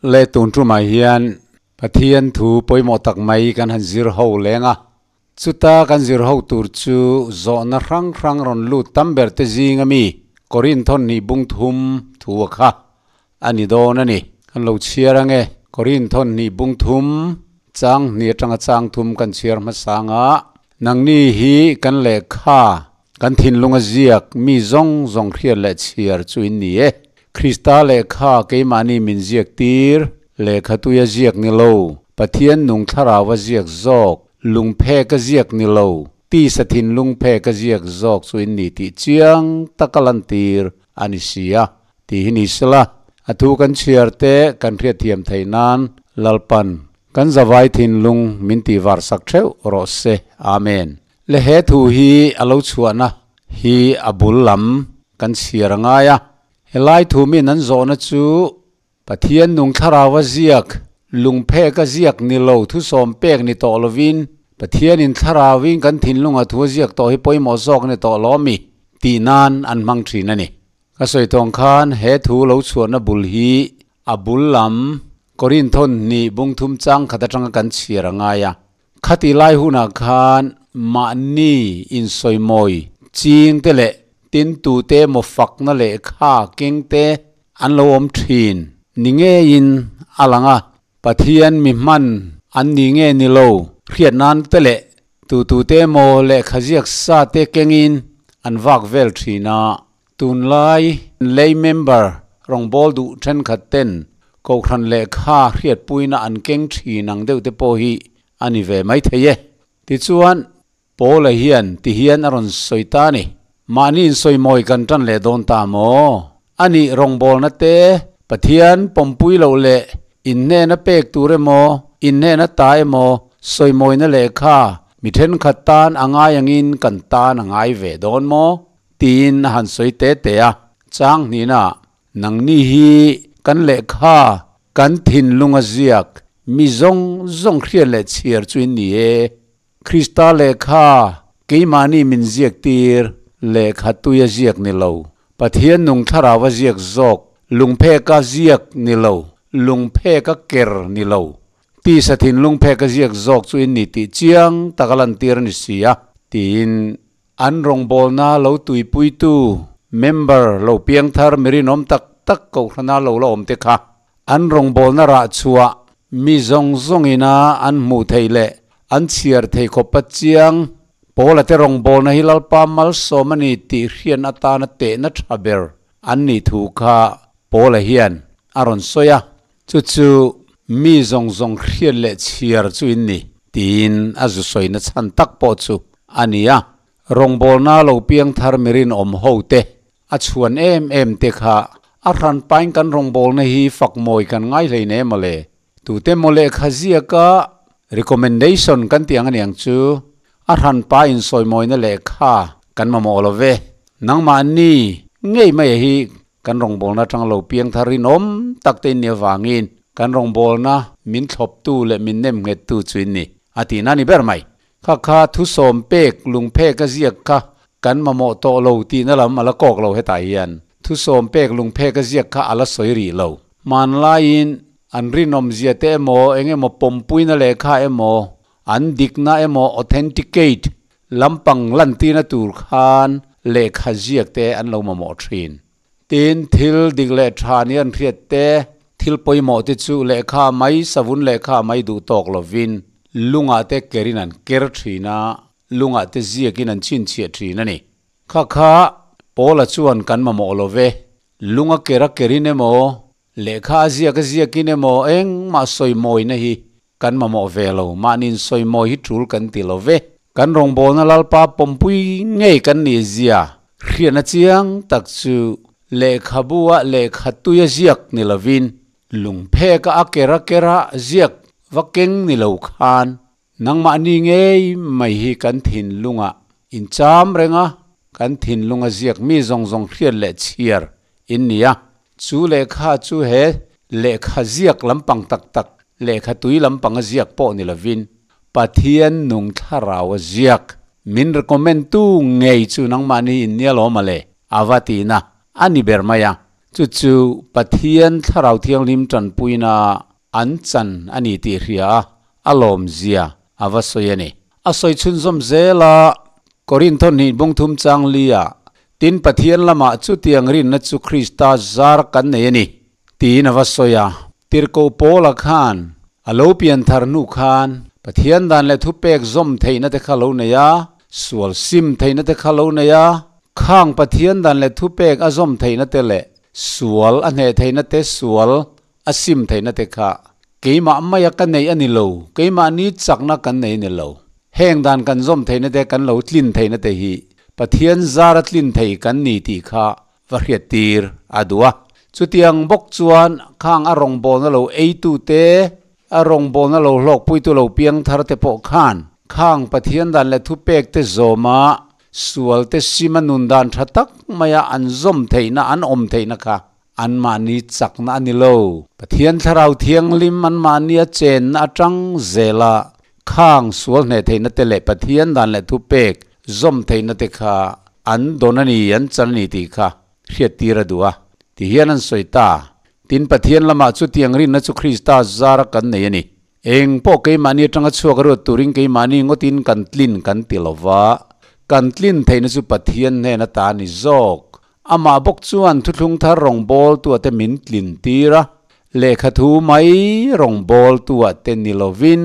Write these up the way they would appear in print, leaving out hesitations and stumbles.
Le tun tumah hian Pathian thu pawimawh tak mai kan han zir ho leng a, chuta kan zir ho tur chu zawhna hrang hrang rawn lut tam ber te zing ami Korinth hnih bung thum thu a kha a ni dawn a ni. Kan lo chhiar ange, Korinth hnih bung thum chang hnih atanga chang thum kan chhiar hmasang a, nangni hi kan lehkha Kan thinlung a ziak, mi zawng zawng hriat leh chhiar chu in ni e. Krista lehkha keimahni min ziak tir, lehkha tui a ziak ni lo, Pathian nung thlarau a ziak zawk, lungphek a ziak ni lo, tisa thinlung phek a ziak zawk chu in ni tih chiang taka lantir a ni si a, tih hi ni sela, a thu kan chhiar te kan hriatthiam theih nan Lalpan kan zavai thinlung min tihvar sak theuh rawh se. Amen. Le he thu hi a lo chhuahna hi a bul lam kan chhiar a ngai a. Helai thu min an zawhna chu Pathian nung thlarau a ziak, lungphek a ziak ni lo thusawm pek ni tawh lovin Pathianin thlarauin kan thinlunga thu a ziak tawh hi pawimawh zawk ni tawh lo mi tih nan an hmang thin a ni. Ka sawi tawng khan he thu lo chhuahna bul hi a bul lam Korinthon hnih bungthum chang khat atanga kan chhiar a ngai a. Khati lai hunah khan mahni insawimawi ching te leh tintute maw fakna lehkha keng te an lo awm thin ni ngeiin a lang a, Pathian mi hman an ni nge ni lo hriat nan te leh tutute maw lehkha ziak sa te kengin an vak vel thin a. Tunlai lay member rawngbâwl duh thenkhat ten Kohhran lehkha hriatpuina an keng thin ang deuh te pawh hi a ni ve mai thei e. Tichuan, Paula hian ti hian a rawn sawi ta a ni. Mahni insawimawi kan tan leh dawn ta maw? A nih rawngbâwlna te, Pathian pawmpui loh leh inhnena pek tur emaw, inhnena ta emaw sawimawina lehkha mi thenkhat tan a ngai angin kan tan a ngai ve dawn maw? Tiin a han sawi te te a, chang hnihna nangni hi kan lehkha kan thinlung a ziak mi zawng zawng hriat leh chhiar chu in ni e. Krista lehkha keimahni min ziak tir lehkha tui a ziak ni lo, Pathian nung thlarau a ziak zawk, lungpheka ziak ni lo, lungpheka ker ni lo, tisa thinlung pheka ziak zawk chu in ni tih chiang tak a lantir a ni si a, tiin An rawngbawlna lo tuipuitu member lo piangthar mirinawm tak tak kohhrana lo la awm te kha an rawngbawlna rah chhuah mi zawng zawngina an hmuh theih leh an chhiar thei khawpa chiang Paula te rawngbawlna hi Lalpa malsawm a ni tih hriat atana tehna tha ber an nih thu kha Paula hian a rawn sawi a. Chu chu mi zawng zawng hriat leh chhiar chu in ni, tiin a zu sawina chhan tak pawh chu a ni a. Rawngbawlna lo piang thar mirinawm ho te, a chhuan em em te kha a hran pain kan rawngbawlna hi fak mawi kan ngai hlei ne mawle. Tute maw lehkha ziaka recommendation kan tih ang aniang chu a hran pa insawimawina lehkha kan mamawh lo ve. Nangmahni ngei mai hi Kan rawngbawlna atanga lo piang thar rinawm tak te in nih avangin kan rawngbawlna min thlawptu leh min nem nghettu chu in ni, a tihna a ni ber mai. Kha kha thusawm pek lungphek a ziak kha kan mamawh tawh lo tihna lam a la kawk lo hetah hian. Thusawm pek lungphek a ziak kha a la sawi rih lo. Hmanlaiin an rinawmzia te emaw eng emaw pawmpuina lehkha emaw an dikna emaw authenticate Lampang lantirna tur khan lehkha ziak te an lo mamawh thin. Tin, thil dik leh tha nia an hriat te, thil pawimawh te chu lehkha mai, savun lehkha mai duh tawk lovin lungah te kerin an ker thin a, lungah te ziakin an chhinchhiah thin a ni. Kha kha Paula chuan kan mamawh lo ve, lunga kera kerin emaw, lehkha a ziak a ziakin emaw engmah sawimawina hi Kan mamawh ve lo, mahniin sawimawi hi tul kan ti lo ve. Kan rawngbawlna Lalpa pawmpui ngei kan nih zia hriatna chiang tak chu lehkhabu-ah lehkha tuia ziak ni lovin, lungpheka a kera kera ziak va keng ni lo khan nangmahni ngei mai hi kan thinlungah incham reng a, kan thinlunga ziak mi zawng zawng hriat leh chhiar in ni a. Chu lehkha chu he lehkha ziak lampang tak tak, lehkha tui lampanga ziak pawh ni lovin, Pathian nung thlarau a ziak. Min recommend tu ngei chu nangmahni in nia lawm a le, a va tihna a ni ber mai a. Chu chu Pathian Thlarau Thianghlim tanpuina an chan a ni tih hria a, a lawmzia a va sawi a ni. A sawi chhunzawm zel a, Korinth hnih bungthum chang lia, Tin Pathian lamah chutiang rinna chu Krista zar kan nei a ni, tiin a va sawi a. Tirhkoh Paula khan a lo pian thar hnu khan Pathian dan leh thupek zawm theihna te kha lo nei a, sual sim theihna te kha lo nei a, khang Pathian dan leh thupek a zawm theihna te leh sual a hneh theihna te sual a sim theihna te kha keimah maia ka neih a ni lo, keimahni chakna kan nei a ni lo. Heng dan kan zawm theihna te kan lo tlin theihna te hi Pathian zara tlin thei kan ni tih kha va hriattir a duh a. Chutiang bawk chuan khang a rawngbawlna lo eitute, a rawngbawlna lo hlawkpuitu lo piangthar te pawh khan khang Pathian dan leh thupek te zawma sual te sima nun dan tha tak maia an zawm theihna, an awm theihna kha anmahni chakna a ni lo. Pathian Thlarau Thianghlim anmahnia chenna atang zela Khang sual hneh theihna te leh Pathian dan leh thupek zawm theihna te kha an dawn a ni, an chan a ni tih kha hriattir a duh a, ti hian an sawi ta. Tin, Pathian lamah chutiang rinna chu Krista zara kan nei a ni. Eng pawh keimahni atanga chhuak a ruat turin keimahni ngawtin kan tlin kan ti lo va, kan tlin theihna chu Pathian hnen ata a ni zawk. Amah bawk chuan thuthlung thar rawngbawltua te min tlin tir a, lehkha thu mai rawngbawltua te ni lovin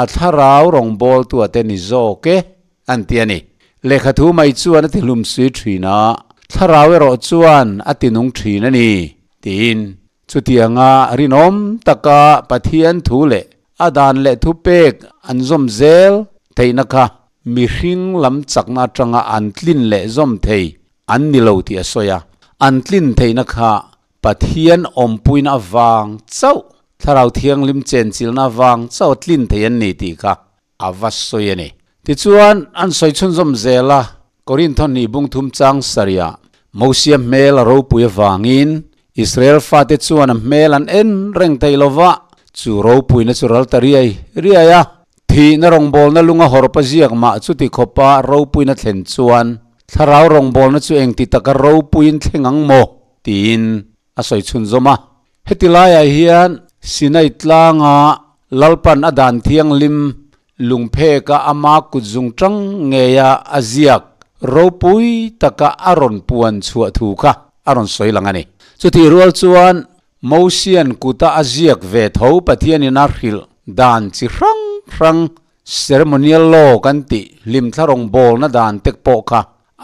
a thlarau rawngbawltua te ni zawk e, an ti a ni. Lehkha thu mai chuan a ti hlumsui thin a, thlarau erawh chuan a ti nung thin a ni, tiin. Chutianga rinawm taka Pathian thu leh a dan leh thupek an zawm zel theihna kha mihring lam chakna atanga an tlin leh zawm thei an ni lo tih a sawi a. An tlin theihna kha Pathian awmpuina avang chauh, Thlarau Thianghlim chenchilna avang chauh a tlin thei an ni tih kha a va sawi a ni. Tichuan, an sawi chhunzawm zel a, Korinth hnih bung thum chang sarihah Mosia hmel a ropui avangin Israel fate chuan a hmel an en reng thei lo va, chu ropuina chu ral ta riai riai a. Thihna rawngbawlna lunga hawrpa ziak mah chuti khawpa ropuina thlen chuan thlarau rawngbawlna chu engti taka ropuiin thleng ang maw? tiin a sawi chhunzawm a. Heti laiah hian Sinai tlanga Lalpan a dan thianghlim lungpheka ama kutzung tang ngeia a ziak ropui taka a rawn puan chhuah thu kha a rawn sawi lang a ni. Chutih rual chuan Mosian kuta a ziak ve tho Pathianin a hrilh dan chi hrang hrang ceremonial law kan tih hlimthla rawngbawlna dan te pawh kha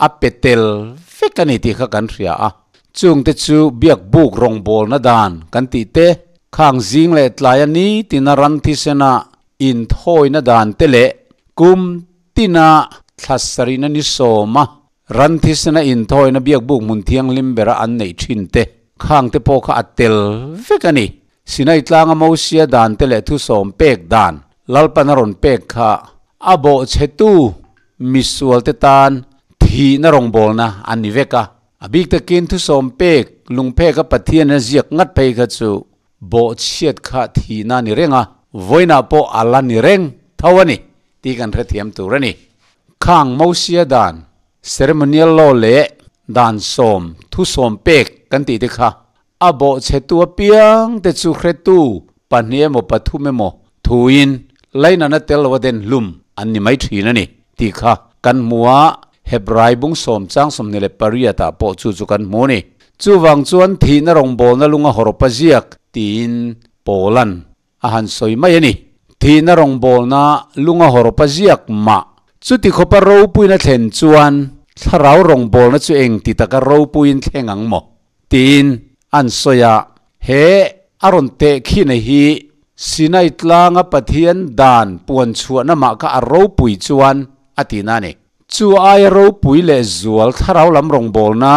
A pe tel vek a ni tih kha kan hria a, chungte chu biak buk rawngbawlna dan kan tih te, khang zing leh tlaia nitina ran thisena inthawina dan te leh kum tina thla sarihna ni sawma ran thisena inthawina biak buk hmun thianghlim bera an neih thin te, khang te pawh kha a tel vek a ni. Sinai tlanga Mosia dan te leh thusawm pek dan Lalpan a rawn pek kha a bawhchhetu Misualte tan thihna rawngbawlna a ni vek a, a bik takin thusawm pek lungpheka Pathian a ziak ngat phei kha chu bawhchhiat kha thihna a ni reng a, vawiinah pawh a la ni reng tho a ni tih kan hrethiam tur a ni. Khang Mosia dan, ceremonial law leh dan sawm, thusawm pek kan tih te kha A bawhchhetu apiang te chu hretu pahnih emaw pathum emaw thuin lainana tel lo a den hlum an ni mai thin a ni tih kha kan hmu a, Hebrai bung sawm chang 28 ah pawh chu chu kan hmu a ni. Chuvang chuan thihna rawngbawlna lunga hawrawpa ziak tiin Paula'n a han sawi mai a ni. Thihna rawngbawlna lunga hawrawpa ziak mah chuti khawpa ropuina thlen chuan thlarau rawngbawlna chu engti taka ropuiin thleng ang maw? tiin an sawi a. He a rawn teh khina hi Sinai tlanga Pathian dan puan chhuahna mah kha a ropui chuan a tihna a ni. Chu aia ropui leh zual thlarau lam rawngbawlna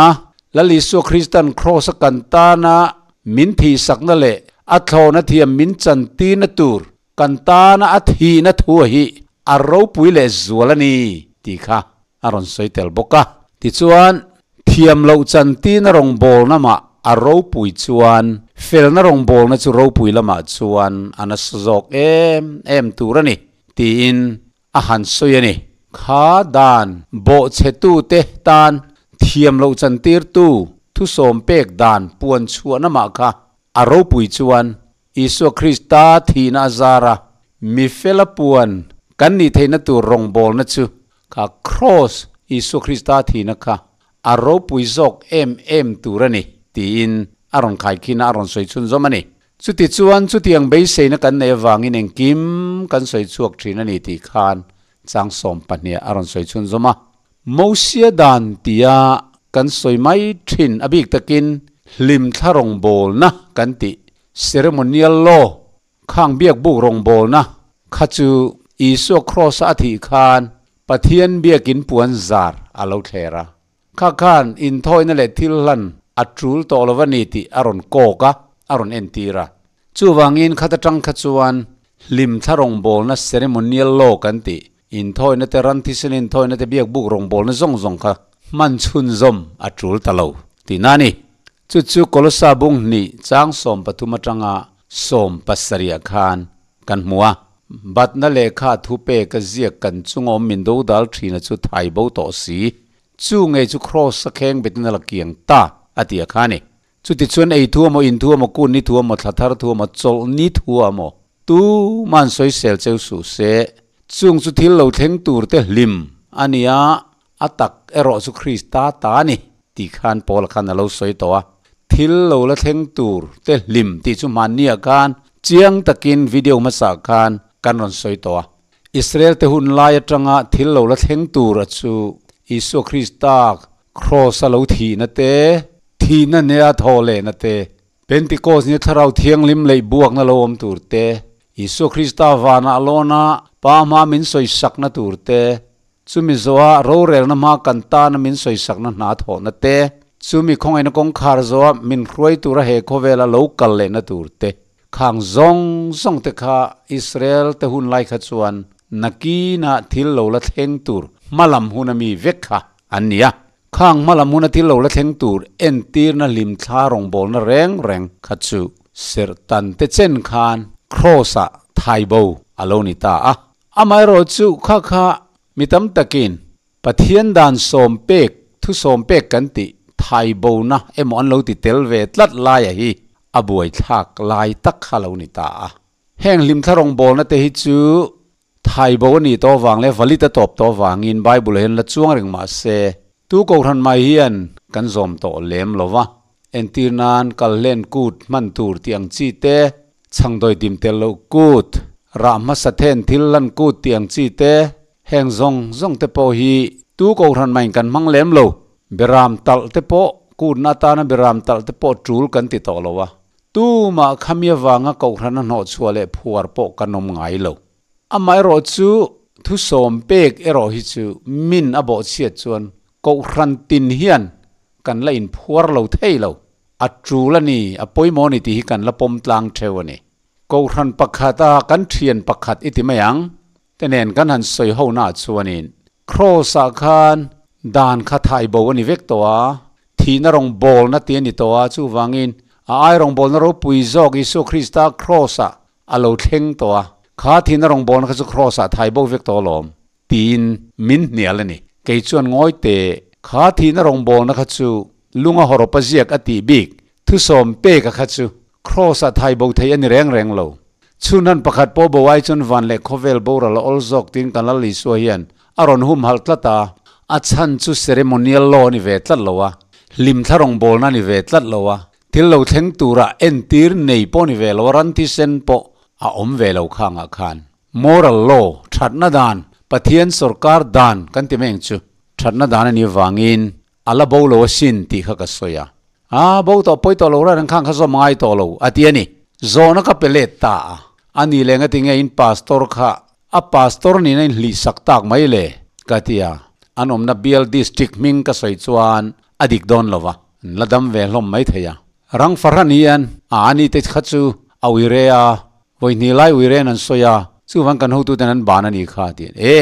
Lal Isua Kristan Kraws-a kan tana min thihsakna leh a thlawhna thiam min chantirna tur kan tana a thihna thu hi a ropui leh zual a ni tih kha a rawn sawi tel bawk a. Tichuan, thiam loh chantirna rawngbawlna mah a ropui chuan felna rawngbawlna chu ropui lamah chuan a nasa zawk em em tur a ni tiin a han sawi a ni. Kha dan bawhchhetute tan thiam loh chantirtu Thusawm pek dan puan chhuahna mah kha a ropui chuan Isua Krista thihna a zar a, mi fela puan kan nih theihna tur rawngbawlna chu kha Kraws, Isua Krista thihna kha a ropui zawk em em tur a ni, tiin a rawn khaikhin a, a rawn sawi chhunzawm a ni. Chutichuan chutiang beiseina kan neih avangin engkim kan sawi chhuak thin a ni tih khan chang 12 a rawn sawi chhunzawm a. Mosia dan tia kan sawi mai thin a bik takin hlimthla rawngbawlna kan tih, ceremonial law, khang biakbuk rawngbawlna kha chu Isua Kraws-a a thih khan Pathian biakin puan zar a lo thler a. Kha khan inthawina leh thil hlan a tul tawh lo a ni tih a rawn kawk a, a rawn entir a. Chuvangin khat atang kha chuan hlimthla rawngbawlna ceremonial law kan tih, inthawina te ran thisen inthawina te biakbuk rawngbawlna zawng zawng kha hman chhunzawm a tul ta lo tihna a ni. Chu chu Kolosa bung hnih chang 13 atanga 70 khan kan hmu a. Batna lehkha thu pek a ziak kan chungawm min do dal thina chu thai bo tawh si. Chu ngei chu Kraws a kheng betin a la kiang ta, a ti a kha a ni. Chutichuan ei thu emaw, in thu emaw, kun ni thu emaw, thla thar thu emaw, chawlh ni thu emaw, tuman sawisel cheu suh se. Chung chu thil lo thleng tur te hlim a ni a, a tak erawh chu Krista ta a ni, tih khan Paula khan a lo sawi tawh a. Thil lo la thleng tur te hlim tih chu hmanniah khan chiang takin video hmasa khan kan rawn sawi tawh a. Israel te hun lai atanga thil lo la thleng tur a chu Isua Krista Kraws a lo thihna te, thihna nea thaw lehna te, Pentecost nia Thlarau Thianghlim leih buakna lo awm tur te, Isua Krista vanah lawna Pa hma min sawisakna tur te, chumi zawha rorelna hma kan tana min sawisakna hna thawhna te, chumi khawngaihna kawngkhar zawha min hruai tura he khawvela lo kal lehna tur te. Khang zawng zawng te kha Israel te hun lai kha chuan nakina thil lo la thleng tur hmalam hun ami vek kha an ni a. Khang hmalam huna thil lo la thleng tur entirna hlimthla rawngbawlna reng reng kha chu serh tan te chen khan Kraws ah thai bo a lo ni ta a. Amaherawh chu kha kha mi tam takin Pathian dan sawm pek, thu sawm pek kan tih thai bona emaw an lo ti tel ve tlat laia hi a buaithlak lai tak kha lo ni ta a. Heng hlimthla rawngbawlna te hi chu thai bo a nih tawh vang leh valit a tawp tawh vangin Bible hian la chuang reng mah se, tu kohhran mai hian kan zawm tawh lem lo va. Entir nan kal hlen kut hman tur tih ang chi te, chhangdawi dim tel loh kut, rah hmasa then thil lan kut tih ang chi te, Heng zawng zawng te pawh hi tu kohhran mahin kan hmang lem lo. Beram talh te pawh, kutna atana beram talh te pawh tul kan ti tawh lo a. Tumah khami avanga kohhran a hnawhchhuah leh phuar pawh kan awm ngai lo. Amaherawh chu thusawm pek erawh hi chu min a bawhchhiat chuan kohhran tin hian kan la inphuar lo thei lo. A tul a ni, a pawimawh a ni tih hi kan la pawm tlang theuh a ni. Kohhran pakhat a kan thian pakhat i ti mai ang. Te nen kan han sawi ho naah chuanin Kraws-ah khan dan kha thai bo a ni vek tawh a, thihna rawngbawlna ti a ni tawh a, chuvangin a ai rawngbawlna ropui zawk Isua Krista Kraws-ah a lo thleng tawh a, kha thihna rawngbawlna kha chu Kraws-ah thai bo vek tawh alawm tiin min hnial a ni. Kei chuan ngawi teh, kha thihna rawngbawlna kha chu lunga hawrawpa ziak a tih bik thusawm peka kha chu Kraws-ah thai bo thei a ni reng reng lo. Chhunhan pakhat pawh bo ai chuan van leh khawvel boral a awl zawk tiin kan Lal Isua hian a rawn humhalh tlat a, a chhan chu ceremonial law a ni ve tlat lo a, hlimthla rawngbawlna a ni ve tlat lo a, thil lo thleng tura entir nei pawh ni ve lo a, ran thisen pawh a awm ve lo khangah khan. Moral law, thatna dan, Pathian sawrkar dan kan ti mai ang chu, thatna dan a nih avangin A la bo lo asin tih kha ka sawi a. A bo tawh pawi tawh lo reng reng khan kha zawm ngai tawh lo a ti a ni. Zawhna ka pe let ta a. A ni leh ngati nge in pastor kha a pastor nihna in hlih sak tak mai le ka ti a. An awmna bial district hming ka sawi chuan a dik dawn lo va. An la dam ve hlawm mai thei a. Rang fahran hian a ani te kha chu a uire a, Vawihnih lai uiren an sawi a, chuvang kan hotuten an ban a nih kha tiin. E!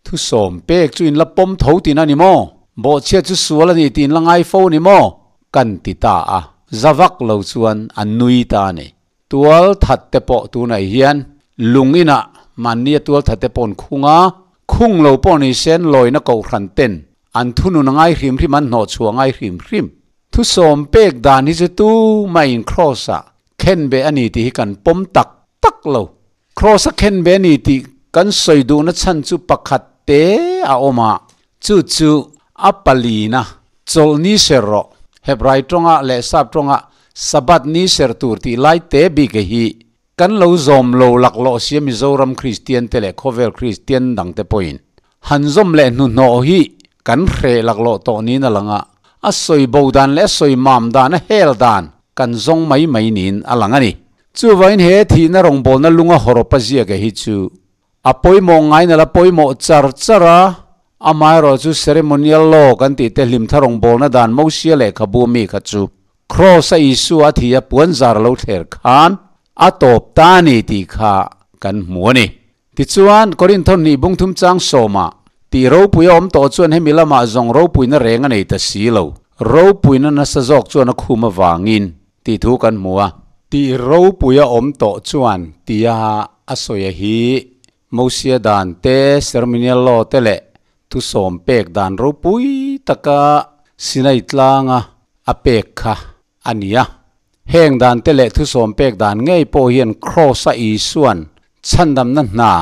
Thusawm pek chu in la pawm tho tihna a ni maw? Bawhchhiat chu sual a ni tih in la ngai fo a ni maw? Kan ti ta a, za vak lo chuan a nui ta a ni. Tual that te pawh tunah hian lung inah mahnia tual that te pawh an khung a, khung lo pawh ni sen lawina kohhran ten an thunun a ngai hrim hrim, an hnawhchhuah a ngai hrim hrim. Thusawm pek dan hi chu tu mah in Kraws ah khenbeh a ni tih hi kan pawm tak tak lo. Kraws a khenbeh a ni tih kan sawi duhna chhan chu pakhat te a awm a, chu chu a palina chawlh ni ser rawh, Hebrai tawngah leh Sap tawngah Sabbath ni ser tur tih lai te bik hi Kan lo zawm lo laklawh sia Mizoram Kristian te leh khawvel Kristian dang te pawhin han zawm leh hnuhnawh hi kan hreh laklawh tawh niin a lang a, a sawi bo dan leh a sawi mam dan a hel dan kan zawng mai mai niin a lang a ni. Chuvangin he thihna rawngbawlna lunga hawrawpa ziaka hi chu a pawimawh ngaina la pawimawh char char a, amaherawh chu ceremonial law kan tih te hlimthla rawngbawlna dan Mosia lehkhabu mi kha chu Kraws a Isua a thi a puanzar lo thler khan a tawp ta a ni tih kha kan hmu a ni. Tichuan, Korinthon hnih bungthum chang sawmah tih ropui a awm tawh chuan hemi lamah zawng ropuina reng a nei ta si lo. Ropuina nasa zawk chuan a khum avangin tih thu kan hmu a. Tih ropui a awm tawh chuan tia a sawi a hi Mosia dan te, ceremonial law te leh thusawm pek dan ropui taka Sinai tlanga a pek kha a ni a. Heng dan te leh thusawm pek dan ngei pawh hian Kraws-a Isua'n chhandamna hna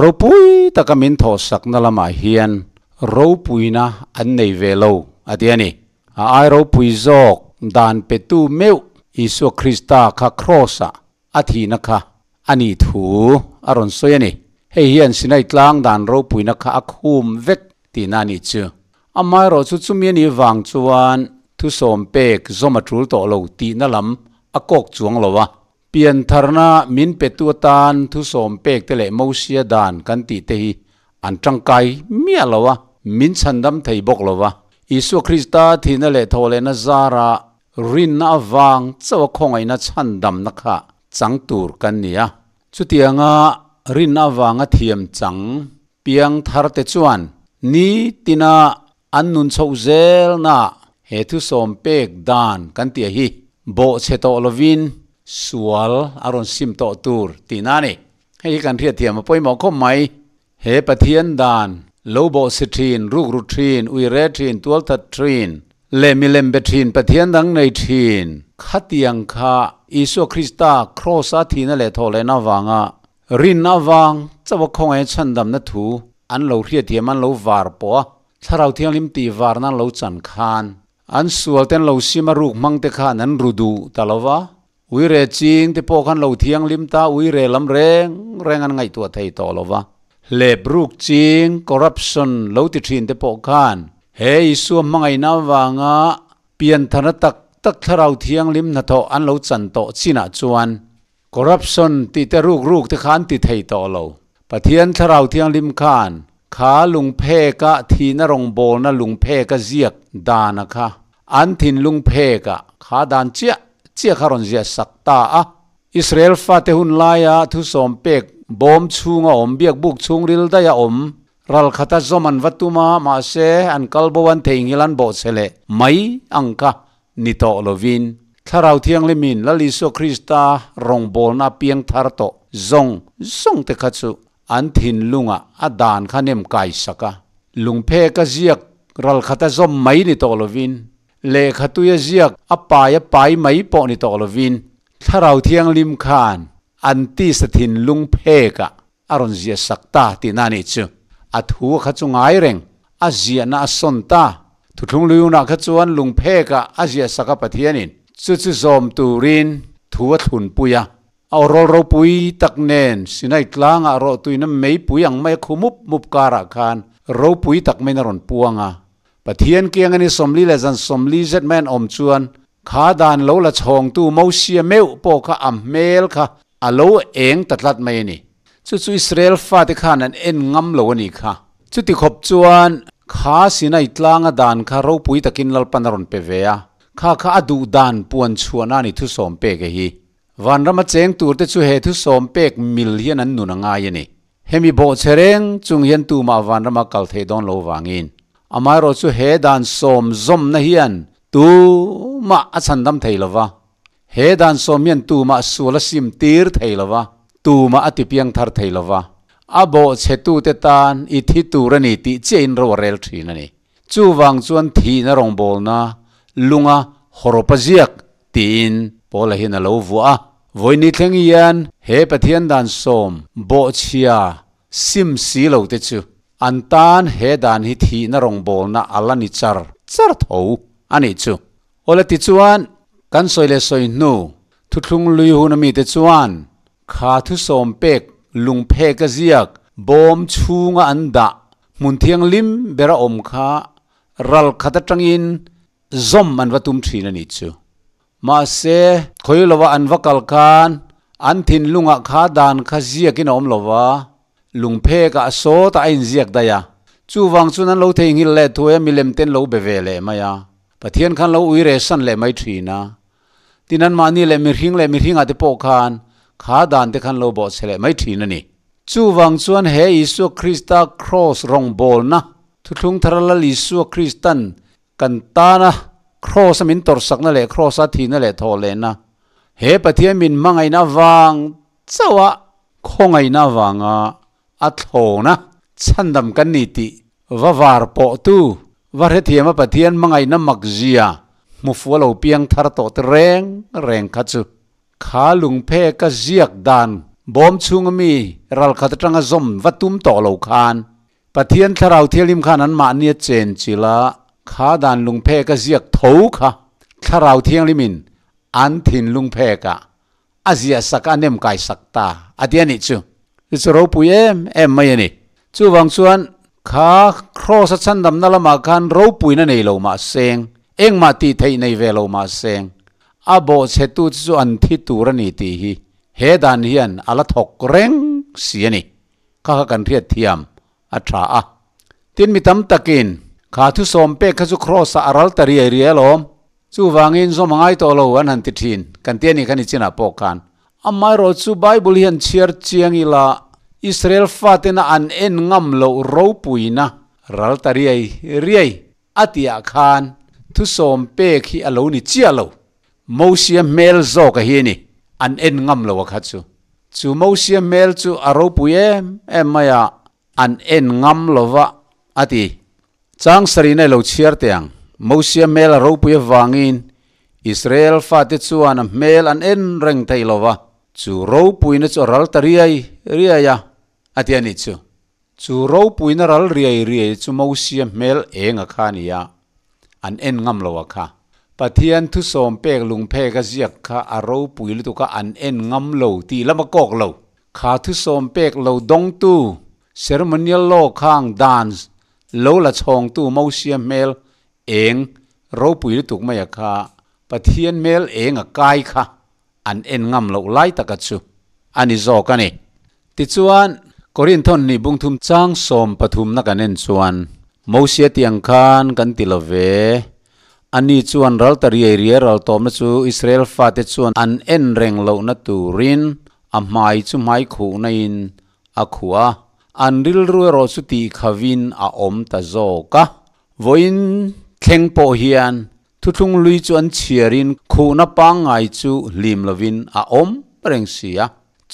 ropui taka min thawhsakna lamah hian ropuina an nei ve lo a ti a ni. A ai ropui zawk dan petu meuh Isua Krista kha Kraws-ah a thihna kha a nih thu a rawn sawi a ni. Hei hian Sinai tlang dan ropuina kha a khum vek tihna a nih chu. Amaherawhchu chumi a nih vang chuan thusawm pek zawm a tul tawh lo tihna lam a kawk chuang lo a. Piantharna min petu atan thusawm pek te leh Mosia dan kan tih te hi an tangkai miah lo a, min chhandam thei bawk lo va. Isua Krista thihna leh thawhlehna zara Rinna avang chauh a khawngaihna chhandamna kha chang tur kan ni a. Chutianga rinna avanga thiam chang piang thar te chuan nitina an nun chhoh zelna he thusawm pek dan kan tih hi bawhchhe tawh lovin sual a rawn sim tawh tur tihna a ni. Hei hi kan hriatthiam a pawimawh khawp mai. He Pathian dan, lo bawhsi thin, rukru thin, uire thin, tualthat thin, leh milem be thin Pathian dang nei thin, khatiang kha Isua Krista Kraws-a thihna leh thawhlehna avanga rinna avang chauh a khawngaih a chhandamna thu an lo hriatthiam an lo var pawh a, Thlarau Thianghlim tih varna an lo chan khan an sual ten lo sim a ruk hmang te khan an ru duh ta lo va. Uire ching te pawh khan lo thianghlim ta, uire lam reng reng an ngaihtuah thei tawh lo va. Hlep ruk ching, corruption, lo ti thin te pawh khan he Isua hmangaihna avanga pianthana tak tak thlarau thianghlim hnathawh an lo chan tawh chinah chuan corruption tih te ruk ruk te kha an ti thei tawh lo. Pathian thlarau thianghlim khan kha lungpheka thihna rawngbawlna lungpheka ziak dana kha An thinlung phekah kha dan chiah chiah kha rawn ziah sak ta a. Israel fate hun laia thusawm pek bawm chhunga awm, biakbuk chhungril daia awm, ral khata zawm an va tum a, mahse an kal bo an theihnghilh an bawhchhe leh mai ang kha ni tawh lovin Thlarau Thianghlimin Lal Isua Krista rawngbawlna a piang thar tawh zawng zawng te kha chu An thinlungah a dan kha nem kai sak a, lungphek a ziak ral khat a zawm mai ni tawh lovin, lehkha tui a ziak a pai a pai mai pawh ni tawh lovin, Thlarau Thianghlim khan an tisa thinlung phekah a rawn ziah sak ta tihna a nih chu. A thu kha chu ngai reng, a ziahna a sawn ta. Thuthlung luiunah kha chuan lungphekah a ziah sak a Pathianin chu chu zawm turin thu a thlunpui a. A awrawl ropui tak nen Sinai tlangah rawhtuina meipui ang mai a khu mup mup karah khan ropui tak maiin a rawn puang a. Pathian kiang a ni 40 leh zan 40 zet mai an awm chuan kha dan lo la chhawngtu Mosia meuh pawh kha a hmel kha a lo eng ta tlat mai a ni. Chu chu Israel fate khan an en ngam lo a nih kha. Chuti khawp chuan kha Sinai tlanga dan kha ropui takin Lalpan a rawn pe ve a, kha kha a duh dan puan chhuahna a ni thusawm pek e hi. Vanrama cheng turte chu he thusawm pek mil hian an nun a ngai a ni. Hemi bawhchhe reng chung hian tumah vanrama kal theih dawn lo vangin. Amaherawh chu he dan sawm zawmna hian tumah a chhandam thei lo va. He dan sawm hian tumah sual a sim tir thei lo va, tumah a tipiang thar thei lo va. A bawhchhe tute tan i thi tur a ni tih chiahin ro a rel thin a ni. Chuvang chuan thihna rawngbawlna lunga Hawrawpa ziak tiin Paula hian a lo vuah a. Vawiini thleng hian he Pathian dan sawm bawhchhia sim si lo te chu an tan he dan hi thihna rawngbawlna a la ni char char tho a nih chu. Awle tichuan kan sawi leh sawi hnu thuthlung lui hun a mite chuan kha thusawm pek lungphek a ziak bawm chhunga an dah hmun thianghlim bera awm kha ral khat atangin zawm an va tum thin a nih chu. Mahse, khawi lova an va kal khan an thinlungah kha dan kha ziakin a awm lo va, lungphekah a sawtah a inziak daih a. Chuvang chuan an lo theihnghilh leh thuai a, milem ten lo be ve leh mai a. Pathian khan lo ui reh san leh mai thin a. Tin, anmahni leh mihring leh mihringah te pawh khan kha dan te khan lo bawhchhe leh mai thin a ni. Chuvang chuan he Isua Krista kraws rawngbawlna Thuthlung thara Lal Isua Kristan kan tana kraws a min tawrhsakna leh kraws a thihna leh thawhlehna, he Pathian min hmangaihna avang chauha khawngaihna avanga a thlawna chhandam kan ni tih va var pawhtu va hrethiama Pathian hmangaihna makzia hmu fuh a lo piang thar tawh te reng reng kha chu kha lungpheka ziak dan bawm chhunga mi ralkhat atanga zawm va tum tawh lo khan Pathian Thlarau Thianghlim khan anmahnia chen chilh a, kha dan lungphek a ziak tho kha Thlarau Thianghlimin an thinlungphekah a ziah sak a, a nem kai sak ta a ti a nih chu. Chu chu ropui em em mai a ni. Chuvang chuan kha Kraws a chhandamna lamah khan ropuina nei lo mah seng, engmah tih theih nei ve lo mah seng, a bawhchhetu chu chu an thi tur a ni tih hi he dan hian a la thawk reng si a ni. Kha kha kan hriat thiam a tha a. Tin mi tam takin kha thusawm pek kha chu Kraws ah a ral ta riai riai alawm. Chuvangin zawm a ngai tawh lo an han ti thin kan ti a nih kha ni chinah pawh khan. Amaherawh chu Bible hi han chhiar chiang ila Israel fatena an en ngam loh ropuina ral ta riai riai a tihah khan thusawm pek hi a lo ni chiah lo. Mosia hmel zawk a hi a ni, an en ngam lo a kha chu. Chu Mosia hmel chu a ropui em em mai a, an en ngam lo va, a ti. Chang sarihna i lo chhiar teh ang. Mosia hmel a ropui avangin Israel fate chuan a hmel an en reng thei lo va, chu ropuina chu a ral ta riai riai a, a ti a nih chu. Chu ropuina ral riai riai chu Mosia hmel eng a kha a ni a, an en ngam lo a kha. Pathian thusawm pek lungphek a ziak kha a ropui lutuk a an en ngam lo tih lam a kawk lo. Kha thusawm pek lo dawngtu ceremonial law khang dan lo la chhawngtu Mosia hmel eng ropui lutuk mai a kha Pathian hmel eng a kai kha an en ngam loh lai taka chu a ni zawk a ni. Tichuan, Korinthon nih bungthum chang 13 na kan en chuan, Mosia tiang khan kan ti lo ve, ani chuan ral ta riai riai ral tawmna chu Israel fate chuan an en reng lohna turin a hmai chu hmai khuhna in a khuh a, an rilru erawh chu tih khavin a awm ta zawk a. Vawiin thleng pawh hian Thuthlung lui chu an chhiarin khuhna pangngai chu hlim lovin a awm reng si a.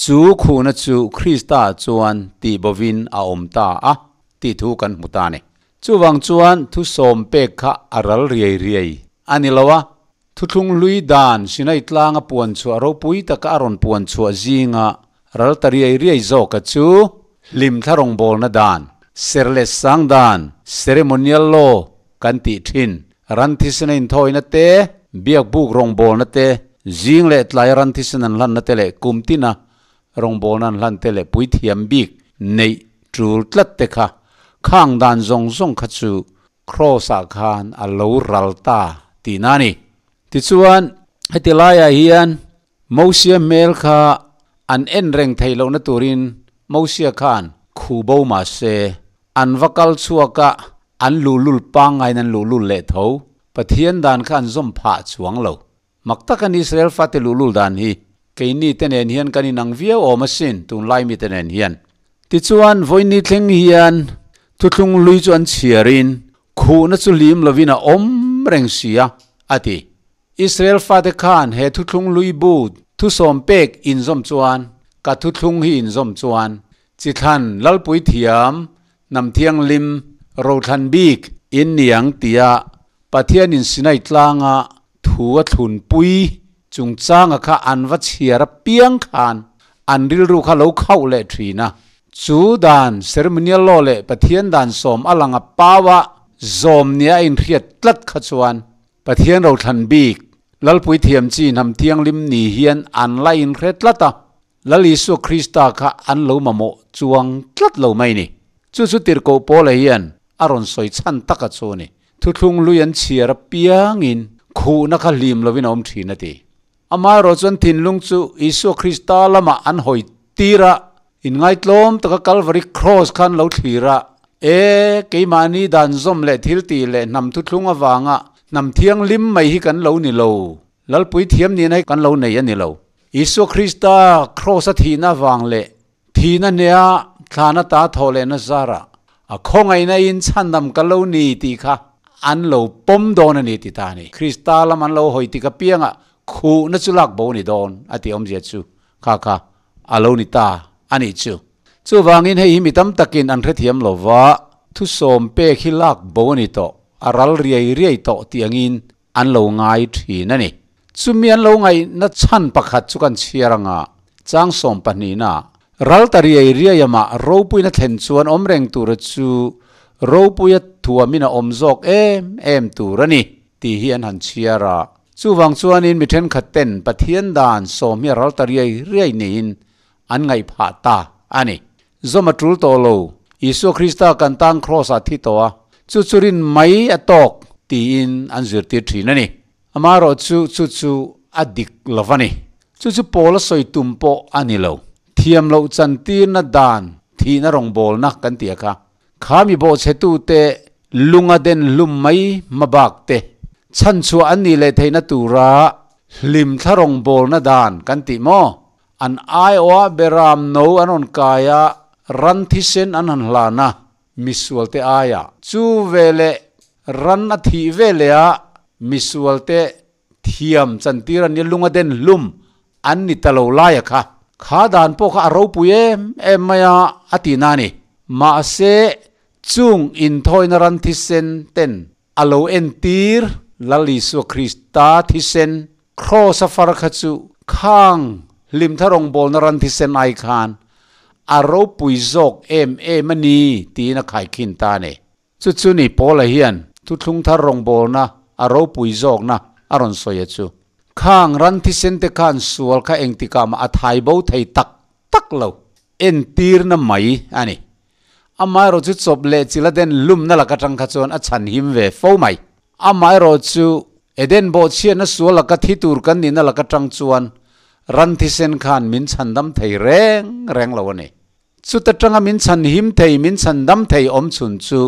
Chu khuhna chu Krista chuan tihbovin a awm ta a tih thu kan hmu ta a ni. Chuvang chuan thusawm pek kha a ral riai riai a ni lo a, thuthlung hlui dan Sinai tlanga puan chhuah ropui taka a rawn puan chhuah zinga ral ta riai riai zawka chu hlim thla rawngbawlna dan, ser leh sang dan, ceremonial law, kan tih thin. Ran thisen a inthawina te, biak buk rawngbawlna te, zing leh tlaia ran thisen an hlanna te leh kum tina rawngbawlna an hlan te leh puithiam bik neih tul tlat te kha khang dan zawng zawng kha chu Kraws-ah khan a lo ral ta tihna a ni. Tichuan, heti laiah hian Mosia hmel kha an en reng theih lohna turin Mosia khan khu bo mah se, an va kal chhuak a, an luhlul pangngaiin an luhlul leh tho. Pathian dan kha an zawm phah chuang lo. Mak tak an Israel fate luhlul dan hi keini te nen hian kan inang viau awm asin tunlai mite nen hian. Tichuan, vawiini thleng hian thuthlung hlui chu an chhiarin khuhna chu hlim lovin a awm reng si a, a ti. Israel fate khan he thuthlung hlui bu thusawm pek inzawm chuan, ka thuthlung hi inzawm chuan, chi thlan lalpui thiam, hnam thianghlim, rothlan bik in niang tia Pathianin Sinai tlanga thu a thlunpui chungchanga kha an va chhiar apiang khan an rilru kha lo khauh leh thin a. Chu dan, ceremonial law leh Pathian dan sawm a lang a paua zawm nia a inhriat tlat kha chuan Pathian rothlan bik, Lalpui thiam chi hnam thianghlim ni hian an la inhre tlat a, Lal Isua Krista kha an lo mamawh chuang tlat lo mai ni. Chu chu tirhkoh Paula hian a rawn sawi chhan tak a chu a ni. Thuthlung hlui an chhiar apiangin khuhna kha hlim lovin a awm thin a ti. Amaherawh chuan thinlung chu Isua Krista lamah an hawi tir a, inngaitlawm taka Kalvari Kraws kha an lo thlir a, E, keimahni dan zawm leh thiltih leh hnam thuthlung avanga hnam thianghlim mai hi kan lo ni lo, Lalpui thiam nihna hi kan lo nei a ni lo. Isua Krista Kraws a thihna avang leh thihna hnea thlana ta thawh lehna zarah a khawngaihna in chhandam ka lo ni tih kha an lo pawm dawn a ni ti ta a ni. Krista lam an lo hawi tik apiangah khuhna chu lak bo a ni dawn a tih awmzia chu kha kha a lo ni ta a nih chu. Chuvangin hei hi mi tam takin an hrethiam lo va, thusawm pek hi lak bo a ni tawh, a ral riai riai tawh tih angin an lo ngai thin a ni. Chumi an lo ngaihna chhan pakhat chu kan chhiar anga chang sawm pahnihna ral ta riai riai amah ropuina thlen chuan awm reng tura chu ropuia thuamin a awm zawk em em tur a ni tih hi an han chhiar a. Chuvang chuanin mi thenkhat ten Pathian dan sawm hi a ral ta riai riai niin an ngaih phah ta a ni. Zawm a tul tawh lo, Isua Krista kan tan kraws ah thi tawh a, chu chu rin mai a tawk tiin an zirtir thin a ni. Amaherawh chu chu chu a dik lo va ni. Chu chu Paula sawi tum pawh a ni lo. Thiam loh chantirna dan thihna rawngbawlna kan tih a kha. Kha mi bawhchhetute lunga den hlum mai hmabak te chhanchhuah an nih leh theihna tura hlim thla rawngbawlna dan kan tih maw? An aiawha beram no an rawn kai a, ran thisen an han hlan a, misualte aia chu veleh ran a thih veleh a misualte thiam chantir an nia lunga den hlum an ni ta lo lai a kha. Kha dan pawh kha a ropui em em mai a, a ti na a ni. Mahse, chung inthawina ran thisen ten A lo entir Lal Isua Krista thisen Kraws a far kha chu khang hlimtha rawngbawlna ran thisen ai khan a ropui zawk em em a ni tiin a khaikhin ta a ni. Chu chu ni Paula hian thuthlung thar rawngbawlna a ropui zawkna a rawn sawi a chu. Khang ran thisen te khan sual kha engtikah mah a thai bo thei tak tak lo entirna mai a ni. Amaherawh chu chawp leh chila den lumna lak atang kha chuan a chhan him ve fo mai. Amaherawh chu Eden bawhchhiatna sual laka thi tur kan nihna lak atang chuan ran thisen khan min chhandam thei reng reng lo a ni. Chuta tanga min chhan him thei, min chhandam thei awm chhun chu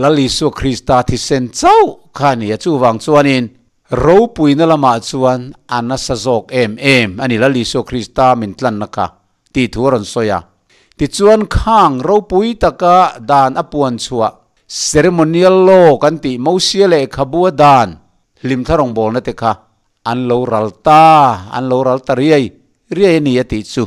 Lal Isua Krista thisen chauh kha a ni a. Chuvang chuanin ropuina lamah chuan a nasa zawk em em a ni Lal Isua Krista min tlanna kha. tih thu a rawn sawi a. Tichuan khang ropui taka dan a puan chhuah ceremonial law kan tih Mosia lehkhabu a dan hlimthla rawngbawlna te kha an lo ral ta, an lo ral ta riai riai a ni a tih chu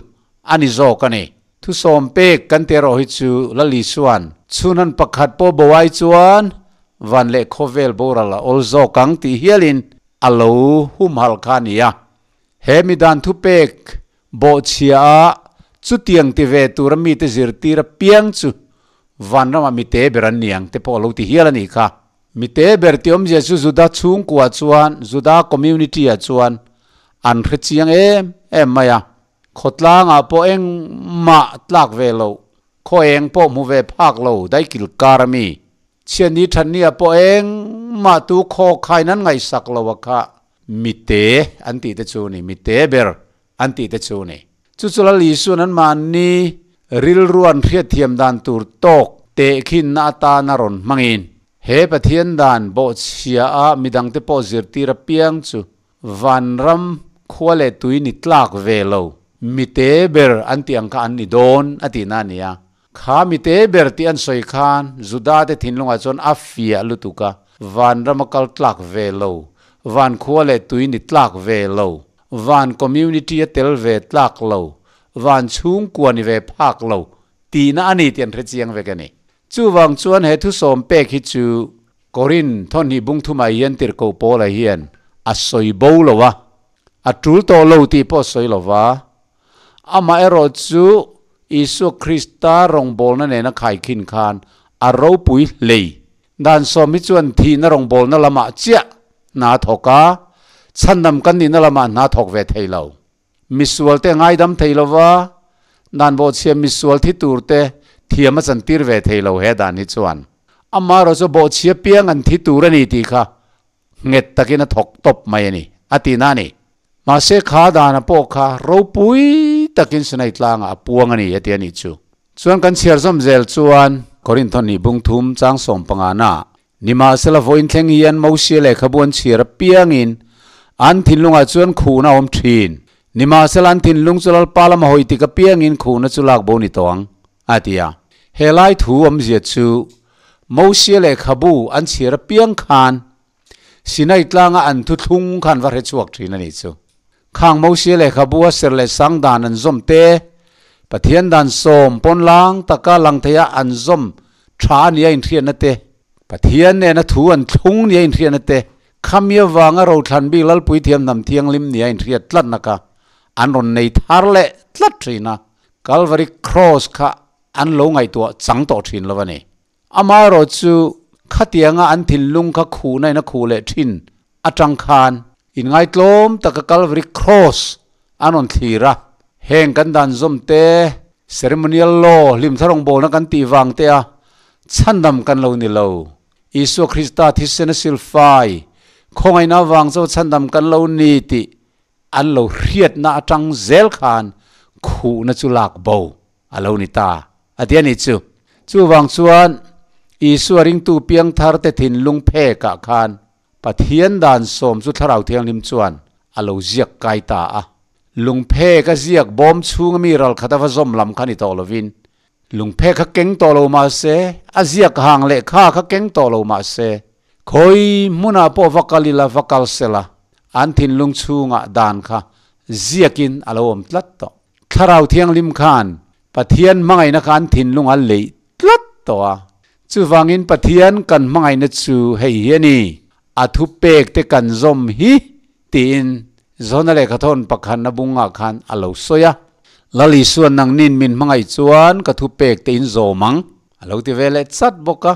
a ni zawk a ni. Thusawm pek kan tih erawh hi chu Lal Isua'n chhunhan pakhat pawh bo ai chuan van leh khawvel boral a awl zawk ang tih hialin a lo humhalh kha a ni a. He mi dan thupek Bawhchhia a chutiang ti ve tura mite zirtir apiang chu vanramah mite ber an ni ang te pawh a lo ti hial a nih kha. Mite ber tih awmzia chu Juda chhungkua chuan, Juda community ah chuan an hre chiang em em mai a. Khawtlangah pawh engmah tlak ve loh, khaw eng pawh hmu ve phak lo daikil kar a mi. Chhiatni thatni ah pawh engmah tu khaw khain an ngaihsak lo a kha. Mite an tih te chu ni, mite ber an tih te chu ni. Chu chu Lal Isuan anmahni rilru an hriatthiam dan tur tawk tehkhinna atana rawn hmangin, he Pathian dan bawhchhia a midangte pawh zirtir apiang chu vanram khua leh tui ni tlak ve lo, mite ber an tih ang kha an ni dawn a tihna a ni a. Kha mite ber tih an sawi khan Juda te thinlungah chuan a fiah lutuk a, vanram a kal tlak ve lo, van khua leh tui ni tlak ve lo, van community a tel ve tlak lo, van chhungkua ni ve phak lo tihna a ni tih an hre chiang vek a ni. Chuvang chuan he thusawm pek hi chu Korin thawhnih bung thumah hian tirhkoh Paula hian a sawi bo lo a, a tul tawh lo tih pawh a sawi lo va. Amaherawhchu Isua Krista rawngbawlna nena khaikhin khan a ropui hlei. Dan sawm hi chuan thihna rawngbawlna lamah chiah hna a thawk a, chhandam kan nihna lamah hna a thawk ve thei lo. Misualte a ngaidam thei lo va, dan bawhchhia misual thi turte thiam a chantir ve thei lo he dan hi chuan. Amaherawhchu bawhchhia piang an thi tur a ni tih kha nghet takin a thawk tawp mai a ni, a ti na a ni. Mahse kha dana pawh kha ropui takin Sinai tlangah a puang a ni, a ti a nih chu. Chuan kan chhiar zawm zel chuan Korinth ni bung thum chang sawm panga na nimahsela vawiin thleng hian Mosia lehkhabu an chhiar apiangin an thinlungah chuan khuhna a awm thin. Nimahsela an thinlung chu Lalpa lama hawi tik apiangin khuhna chu lak bo ni tawh ang, a ti a. He lai thu awmzia chu Mosia lehkhabu an chhiar apiang khan Sinai tlanga an thuthlung khan va hre chhuak thin a nih chu. Khang Mosia lehkhabu a ser leh sang dan an zawm te, Pathian dan sawm pawn lang taka lang theia an zawm tha a nia inhriatna te, Pathian nena thu an thlung nia inhriatna te, khami avanga rothlan bik Lalpui thiam hnam thianghlim nia inhriat tlatna kha an rawn nei thar leh tlat thin a, Kalvari Kraws kha an lo ngaihtuah chang tawh thin lo a ni. Amaherawhchu, khatianga an thinlung kha khuhna in a khuh leh thin atang khan inngaitlawm taka Calvary Cross an rawn thlir a. Heng kan dan zawm te, ceremonial law, hlimthla rawngbawlna kan tih vang te a chhandam kan lo ni lo. Isua Krista thisen a silfai, khawngaihna avang chu chhandam kan lo ni tih an lo hriatna atang zel khan khuhna chu lak bo a lo ni ta a ti a ni chu. Chuvang chuan Isua ringtu piangthar te thinlung phekah khan Pathian dan sawm chu Thlarau Thianghlim chuan a lo ziak kai ta a. Lungphek a ziak bawm chhunga mi ral khat a va zawm lam kha ni tawh lovin, lungphek kha keng tawh lo mah se, a ziak hang leh kha kha keng tawh lo mah se, khawi hmunah pawh va kal ila va kal sela, an thinlung chhungah dan kha ziakin a lo awm tlat tawh. Thlarau Thianghlim khan Pathian hmangaihna kha an thinlung a leih tlat tawh a. Chuvangin Pathian kan hmangaihna chu hei hi a ni, a thupek te kan zawm hi tiin Jona lehkhathawn pakhatna bungah khan a lo sawi a. Lal Isua nangnin min hmangaih chuan ka thupek te in zawm ang a lo ti ve leh chat bawk a.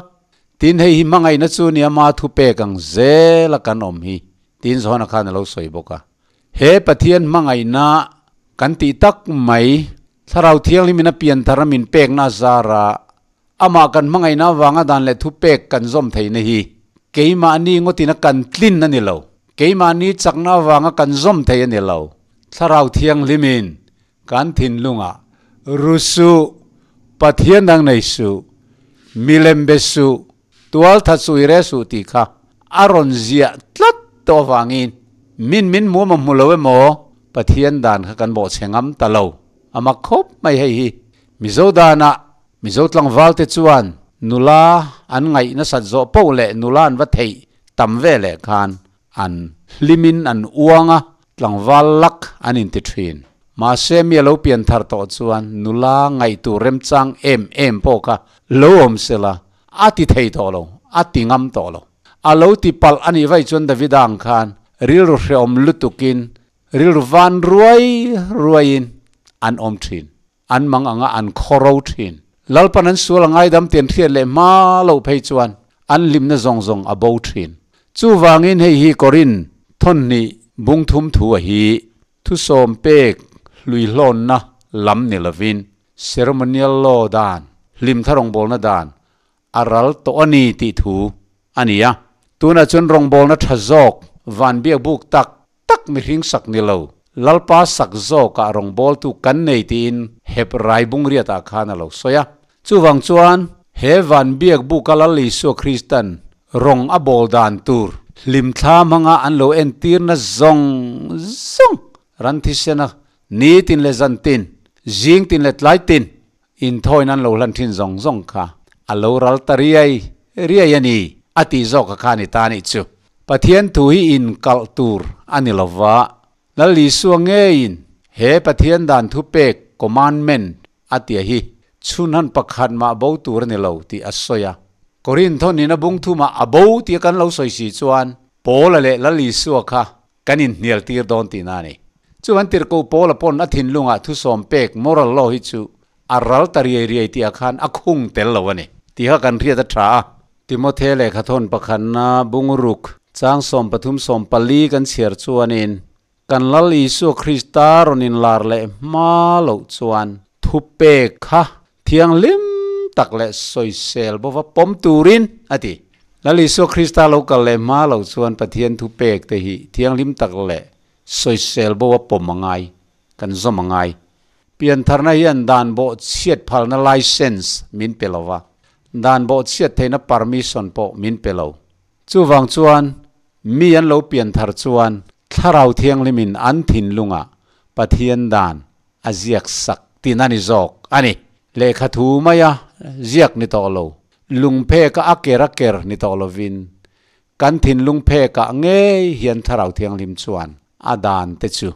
Tin hei hi hmangaihna chu nia ma thupek ang zela kan awm hi tiin Jona khan a lo sawi bawk a. He Pathian hmangaihna kan tih tak mai, Thlarau Thianghlim in a pian thar a min pekna a zara amah kan hmangaihna avanga dan leh thupek kan zawm theihna hi keimahni ngawtin a kan tlin a ni lo. Keimahni chakna avanga kan zawm thei a ni lo. Thlarau Thianghlim in kan thinlungah ru suh, Pathian dang nei suh, milem be suh, Tual tha chu i re suh tih kha a rawn ziah tlat tawh avangin min min hmu emaw hmu lo emaw Pathian dan kha kan bawhchhe ngam ta lo. A mak khawp mai hei hi. Mizo danah Mizo tlangval te chuan nula an ngaih nasat zawh poh leh nula an va theih tam ve leh khan An hlimin an uang a, tlangval lak an inti thin. Mahse mi a lo pian thar tawh chuan nula ngaihtur remchang em em pawh kha lo awm sela, a ti thei tawh lo, a ti ngam tawh lo. A lo ti palh a nih vaih chuan Davida ang khan rilru hreawm lutukin, rilru van ruai ruaiin an awm thin. An mang anga an khawro thin. Lalpan an sual a ngaidam tian hriat leh hma loh phei chuan an hlimna zawng zawng a bo thin. Chuvangin hei hi Korin thawnhnih bung thum thu a hi thusawm pek hluihlawnna lam ni lovin ceremonial law dan, hlimthla rawngbawlna dan a ral tawh a ni tih thu a ni a. Tunah chuan rawngbawlna tha zawk van biak buk tak tak mihring sak ni lo, Lalpa sak zawkah rawngbawltu kan nei tiin Heb rai bungriatah khan a lo sawi a. Chuvang chuan he van biak buka Lal Isua Kristan rawng a bawl dan tur hlimthla hmanga an lo entirna zawng zawng ran thisena nitin leh zantin, zingtin leh tlaitin inthawin an lo hlan thin zawng zawng kha a lo ral ta riai riai a ni a tih zawk a kha a ni ta anih chu. Pathian thu hi inkalh tur a ni lo va, Lal Isua ngeiin he Pathian dan thupek, commandment, a tia hi chhunhan pakhat mah bo tur a ni lo tih a sawi a. Korinth thawnin a bung thumah a bo tia kan lo sawi si chuan Paula leh Lal Isua kha. Kan inhnial tir dawn tihna a ni. Chuan Tirhkoh Paula pawn a thinlungah thusawm pek moral law hi chu a ral ta riai riai tihah khan a khung tel lo a ni tih kha kan hriat a tha a. Timothe lehkhathawn pakhatna bunguruk chang 13 14 kan chhiar chuanin kan Lal Isua Krista rawn inlar leh hma loh chuan thupek kha Thianghlim tak leh sawisel bova pawm turin a ti. Lal Isua Krista lo kal leh hma lo chuan Pathian thu pek te hi thianghlim tak leh sawisel bova pawm a ngai, kan zawm a ngai. Piantharna hian dan bawh chhiat phalna license min pe lo va, dan bawh chhiat theihna permission pawh min pe lo. Chuvang chuan mi an lo pianthar chuan Thlarau Thianghlimin an thinlungah Pathian dan a ziak sak tin a ni zawk a ni. Lehkha thu maia ziak ni tawh lo, lungpheka a ker a ker ni tawh lovin, kan thinlung phekah ngei hian Thlarau Thianghlim chuan a dan te chu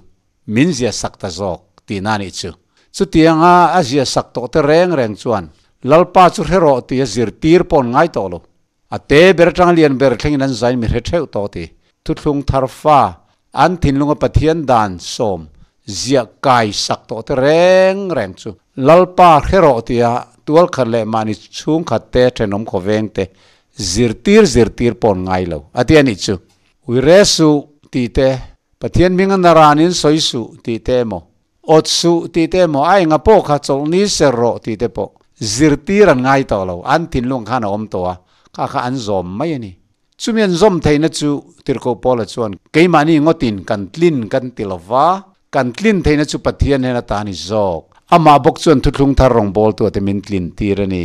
min ziah sak ta zawk tihna a nih chu. Chutianga a ziah sak tawh te reng reng chuan Lalpa chu hre rawh tih a zirtir pawh an ngai tawh lo. A te ber atanga lian ber thlengin an zain mi hre theuh tawh ti. Thuthlung thar fa, an thinlunga Pathian dan sawm ziah kai sak tawh te reng reng chu Lalpa hre rawh tia tualkhat leh mahni chhungkhat te thenawm khawveng te zirtir zirtir pawh an ngai lo a ti a nih chu. Ui re suh tih te, Pathian hminga naranin sawi suh tih te emaw Awt suh tih te emaw a enga pawh kha chawlhni ser rawh tih te pawh zirtir an ngai tawh lo, an thinlung khan a awm tawh a, kha kha an zawm mai a ni. Chumi an zawm theihna chu Tirhkoh Paula chuan keimahni ngawtin kan tlin kan ti lo va, kan tlin theihna chu Pathian hnen ata a ni zawk. Amah bawk chuan thuthlung thar rawngbawltu te min tlin tir a ni,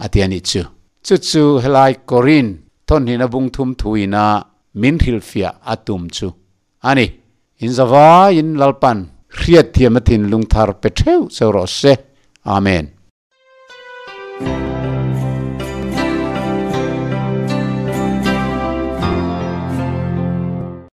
a ti a nih chu. Chu chu helai Korin thawnhnihna bung thum thuina min hrilhfiah a tum chu A ni, in zavaiin Lalpan hriatthiamna thinlung thar pe theuh cheu rawh se. Amen.